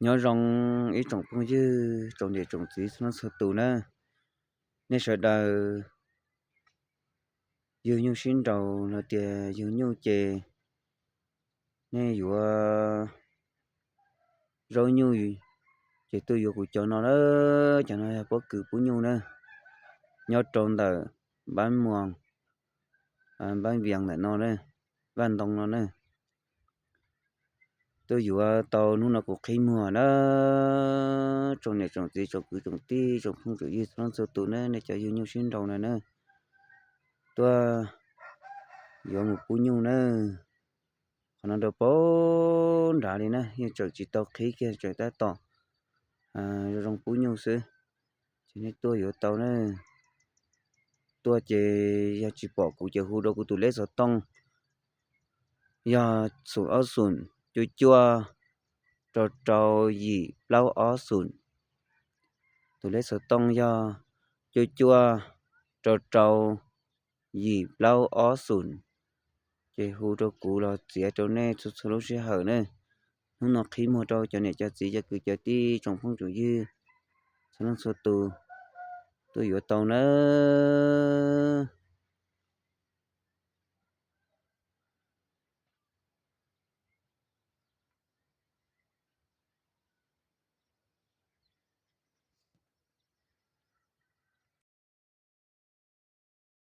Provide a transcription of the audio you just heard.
Nyob zoo ib tsoom phooj ywg tsoom niam tsoom txiv txhua leej txhua tus na. Nej sawv daws yug nyuj sib nraus los tias yug nyuj ces nej yuav zaub nyuj ces tuaj yuav kuv cov no na. Cov no yog pob kws pub nyuj na, nyob rau ntawm Npab Muas, Npab Vias ntawm no na, Vaj Ntoo no na. Tuaj yuav tau hnub no kuv qhib muag na. Tsoom niam tsoom txiv tsoom kwv tsoom tij tsoom phooj tsoom ywg txhua leej txhua tus na, nej cov yug nyuj sib nraus na na, tuaj yuav mus pub nyuj na. Qhov no rau pab nrad li na, yeej tseem tsis tau qhib kiag, tseem tab tom zoo zoo pub nyuj xwb. Ces nej tuaj yuav tau na. Tuaj ces yog tsis pom kuv ces hu rau kuv tus lej xov tooj yog xoom ob xoom cuaj cuaj rau rau yim plaub ob xoom. Tus lej xov tooj yog cuaj cuaj rau rau yim plaub ob xoom. Ces hu rau kuv los txiav rau nej txhua txhua lub sij hawm na. Hnub no qhib muag rau cov niam cov txiv cov kwv cov tij tsoom phooj tsoom ywg txhua leej txhua tus tuaj yuav tau na.